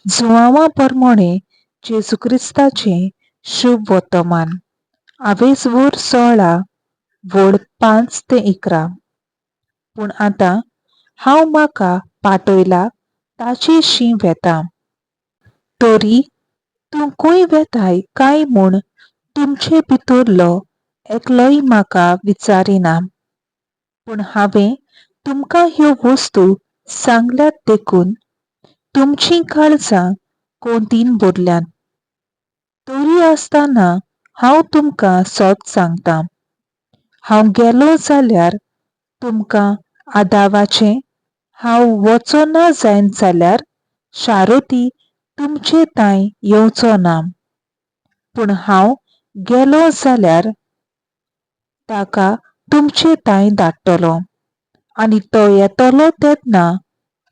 जुआंवा परमोणें जेजू क्रिस्ताचें शुभ वर्तमान. आवेसवोर 16 वोळ 5 ते 11. पूण आतां हांव म्हाका पाठयला ताचेशी वेता. तरी तूं खंय वेताय काय म्हूण तुमचे भितरलो एकलोय म्हाका विचारिना. पूण हांवें तुमकां ह्यो वस्तू सांगल्यात देखून तुमचीं काळजां कोंतीन भरल्यांत. तरी आसतना हांव तुमकां सत सांगतां, हांव गेलो जाल्यार तुमकां आदावाचें, हांव वचना जायत जाल्यार शारोती तुमचे तांय येवचो ना. पूण हांव गेलो जाल्यार ताका तुमचे तांय धाडटलो आनी तो येतलो तेन्ना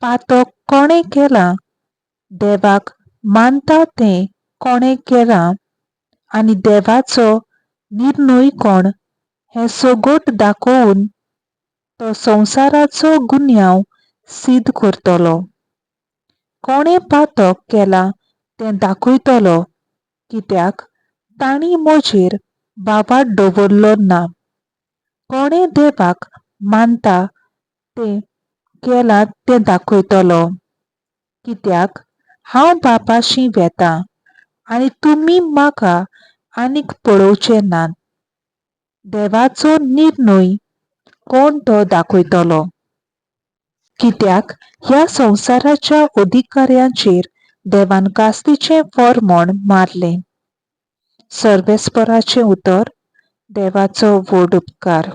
पातक कोणें केलां, देवाक मानता तें कोणें केलां आनी देवाचो निर्णय कोण हें सगट दाखोवन तो संवसाराचो गुन्यांव सिद्ध करतलो. कोणें पातक केलां तें दाखयतलो, कित्याक तांणी म्हजेर भावार्थ दवरलो ना. कोणें देवाक मानता तें केलां तें दाखयतलो, कित्याक हांव बापाशी वेतां आनी तुमी म्हाका आनीक पळोवचे नात. देवाचो निर्णय कोण तो दाखयतलो, कित्याक ह्या संवसाराच्या अधिकाऱ्यांचेर देवान कास्तीचें फॉर्मोण मारलें. सर्वेस्पराचें उतर. देवाचो व्हड उपकार.